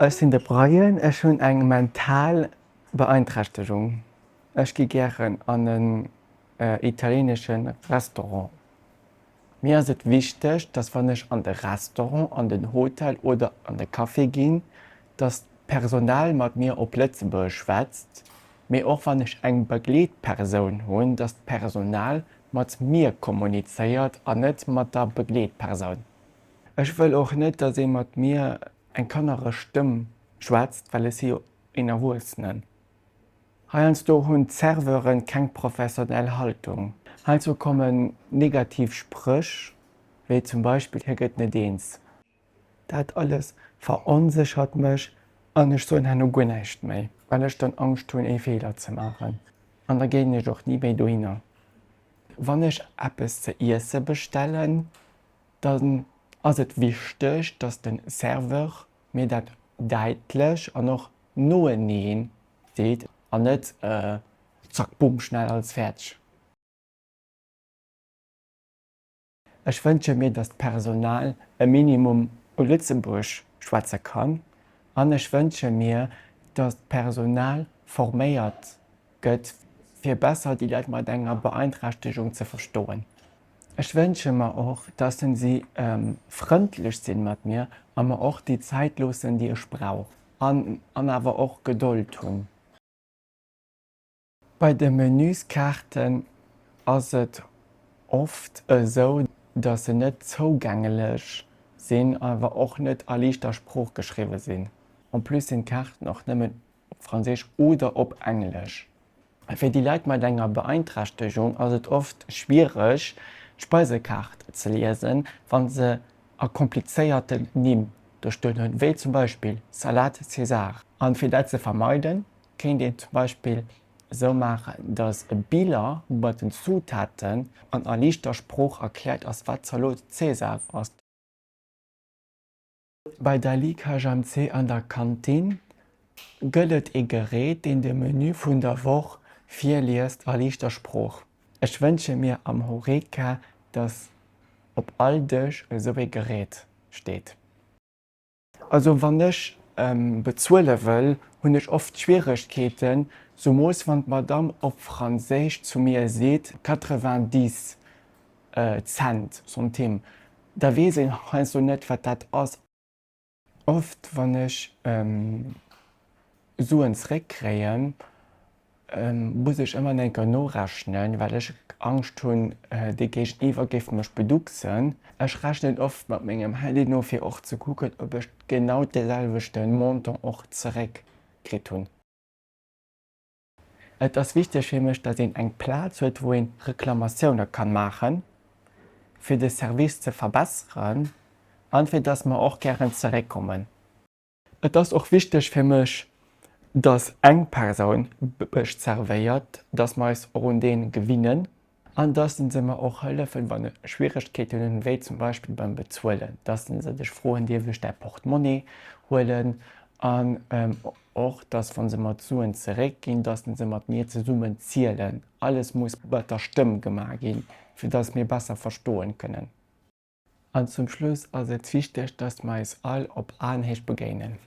Ech sinn de Brian, ech hunn eng mental Beeinträchtegung. Ech gi gären an en italienesche Restaurant. Mir ass et wichteg, dass wann ech an de Restaurant, an den Hotel oder an de Café ginn, dass d'Personal mat mir op Lëtzebuergesch schwätzt, mee och wann ech eng Begleetpersoun hunn, dass d'Personal mat mir kommunizéiert an net mat der Begleetpersoun. Ech wëll och net, dass ee mat mir eng kannereg Stëmm schwätzt, well ech si jo een Erwuessenen. Heiansdo hunn d'Serveuren keng professionell Haltung. Heizou kommen negativ Spréch, wéi zum Beispill hie gëtt net eens. Dat alles veronséchert mech an ech soen herno guer näischt méi, well ech dann Angscht hunn ee Feeler ze maachen an da géing ech och ni méi dohinner. Wann ech eppes ze iesse bestellen, dann ass et wichteg, dass de Serveur mir dat däitlech an och noeneen seet an net zack bumm schnell alles fäerdeg. Ech wënsche mir, datt d'Personal e Minimum u Lëtzebuerg schwätze kann an ech wënsche mir, datt d'Personal forméiert gëtt, fir besser déi Leit mat enger Beeinträchtegung ze verstoen. Ech wënsche mer och, dass si frëndlech sinn mat mir a mer och déi Zäit loossen, déi ech brauch an awer och Gedold hunn. Bei de Menüskaarten ass et oft esou, dass se net zougängelech sinn, awer och net a liichter Sprooch geschriwwe sinn. En plus sinn d'Kaarten och nëmmen op Franséisch oder op Englesch. Fir déi Leit mat enger Beeinträchtegung ass et oft schwiereg, d'Speisekaart ze liesen, wa se a komplizéierten Nimm do stoen hunn, wéi zum Beispill Salade César. An fir dat ze vermeiden, kéint een zum Beispill esou maachen, dass e Biller mat den Zutaten an a liichter Sprooch erkläert ass, wat Zalot César ass. Bei der Ligue HMC an der Kantin gëtt et ee Gerät, deen de Menü vun der Woch virliest a liichter Sprooch. Ech wënsche mir am Horeca, dass op all Dësch esou ee Gerät steet. Also wann ech bezuele wëll, hunn ech oft Schwieregkeeten, zumoos wann d'Madame op Franséisch zu mir seet 90 Cent, Centime, da weess een heiansdo net wat dat ass. Oft wann ech Suen zeréckkréien, muss ech ëmmer eng Kéier norechnen, well ech Angscht hunn, dee Géigeniwwer géif mech beducksen. Ech rechnen oft mat mengem Handy no, fir och ze kucken, ob ech genau dee selwechte Montant och zeréckkritt hunn. Et ass wichteg fir mech, datt een eng Plaz huet, wou een Reklamatioune kann maachen, fir de Service ze verbesseren an fir datt mer och gären zeréckkommen. Et ass och wichteg fir mech, datt eng Persoun mech zerwéiert, datt mer eis och un dee gewinnen an datt se mer och hëllefen, wann ech Schwieregkeeten hunn, wéi zum Beispill beim Bezuelen, datt se dech froen, dierf ech däi Portemonnaie huelen an och, datt wa se mer d'Suen zeréckginn, datt se mat mir zesummen zielen. Alles muss mat der Stëmm gemaach ginn, fir datt mir besser verstoen kënnen. An zum Schluss ass et wichteg, datt mer eis all op Aenhéicht begéinen.